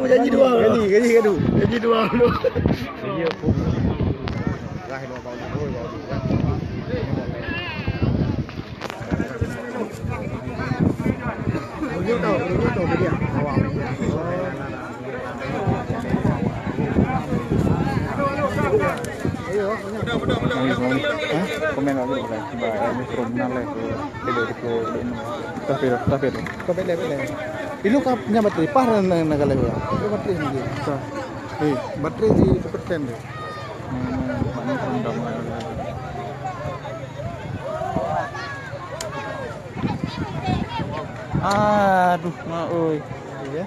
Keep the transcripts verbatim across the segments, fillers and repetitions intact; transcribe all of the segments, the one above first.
Janji dua. Janji, janji gaduh. Janji dua. Ayo, ayo. Hah? Komen apa? Bah, ini from mana lah? Kilo, kilo, kilo. Tafir, tafir. Kau beda, beda. Ini kau punya baterai, pah na, na, na kalau ya. Itu baterai ni. Sa. Eh, baterai di tempat pen tu. Hmm, mana from dah mulai. Aduh, mak oi. Iya.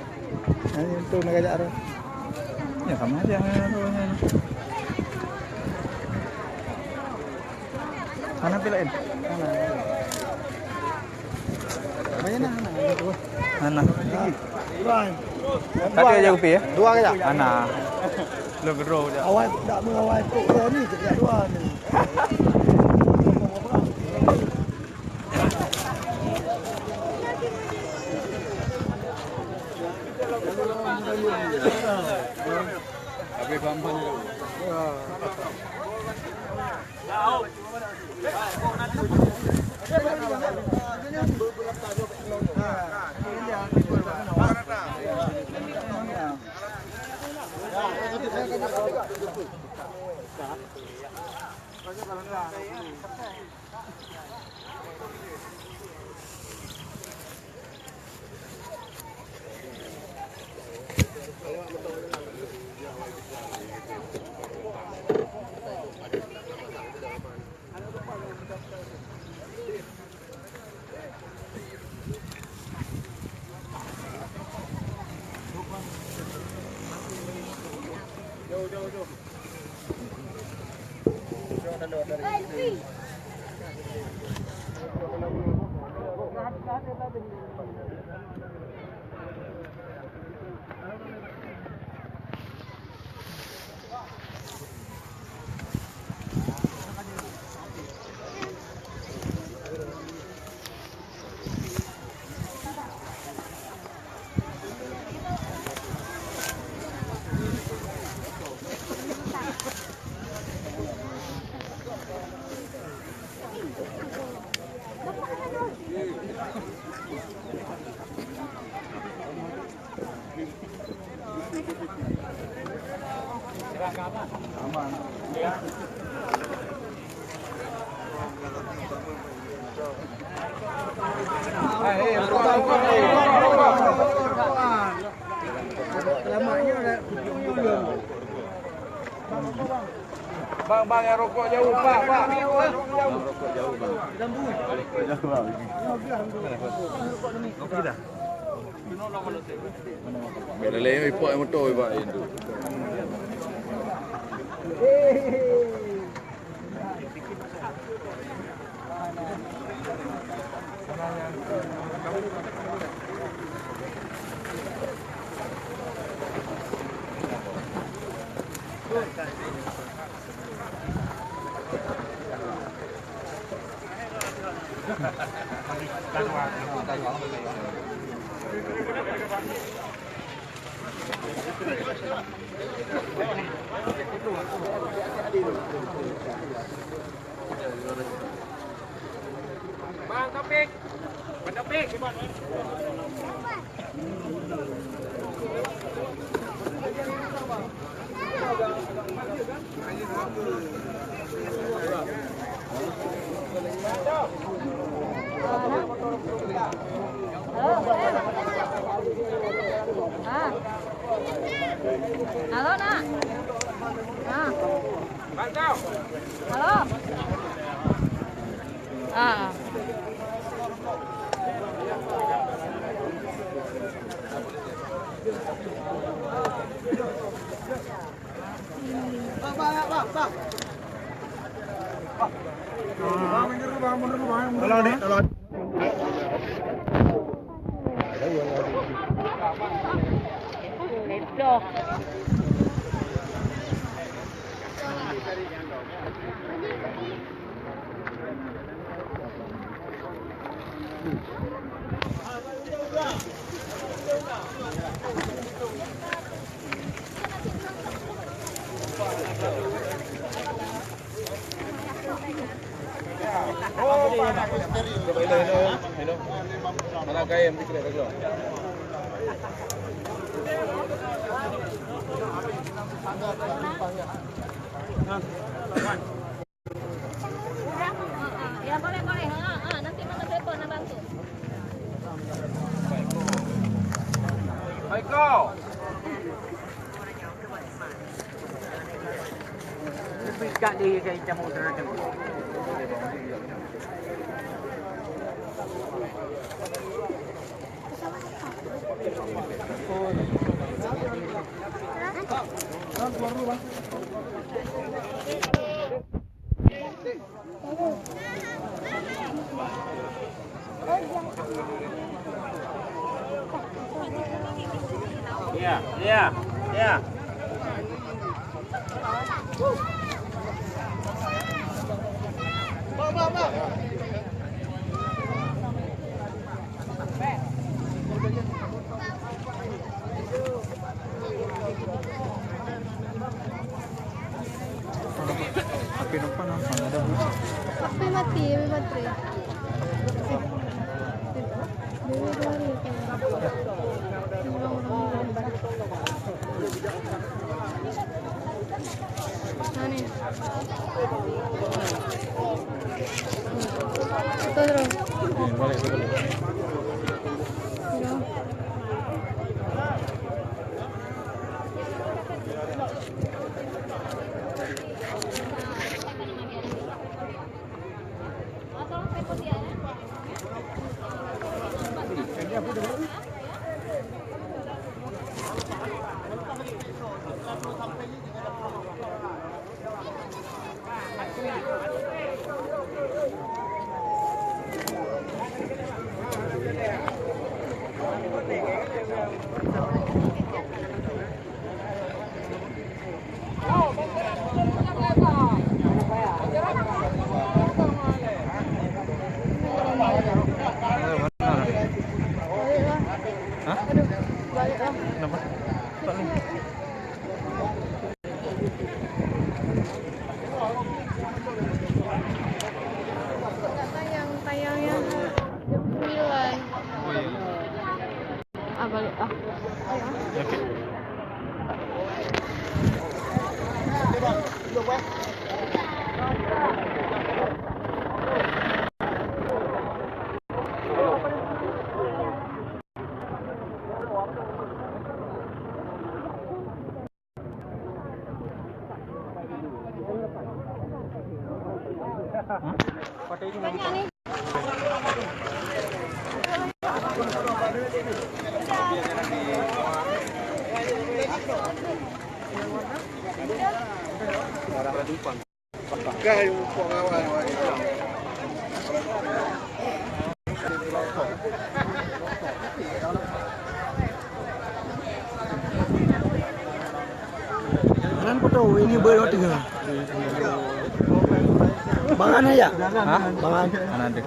Ini tu nak ajak tu. Ya, sama aja dengan tu. Hana pih laén? Hana. Banyak nah, hana. Hana. Dua. Tapi aja kupi ya? Dua aja. Hana. Lo gero je. Awai, tak mengawai tu. Dua ni, sejak dua ni. Habis bamban tu. Bang, bang, yang rokok jauh, Pak, Pak. Rokok jauh, Bang. Rokok jauh, Bang. Kopi dah. Leleh ipok motor ibak itu. Bang Taufik. Bang Taufik. Halo, Nak. Ah. Halo. Ah. Tolong, Dek, tolong. Ya, boleh, boleh. Ha, ha, nanti mama telepon, nak bantu. Baiklah. Ya, ya, ya. H P nampak, nampak, ada bunyi. H P mati, H P baterai. Nah, ni. Betul, terus. Ni, balik, balik. Terus. Hah? Kenapa? Tak ni. Tayang, tayang yang jam sembilan. Oh, iya. Ah, balik, ah. Oke. Jalan Kuto, ini baru tengah. Bangan aja. Hah? Bangan. Mana ada?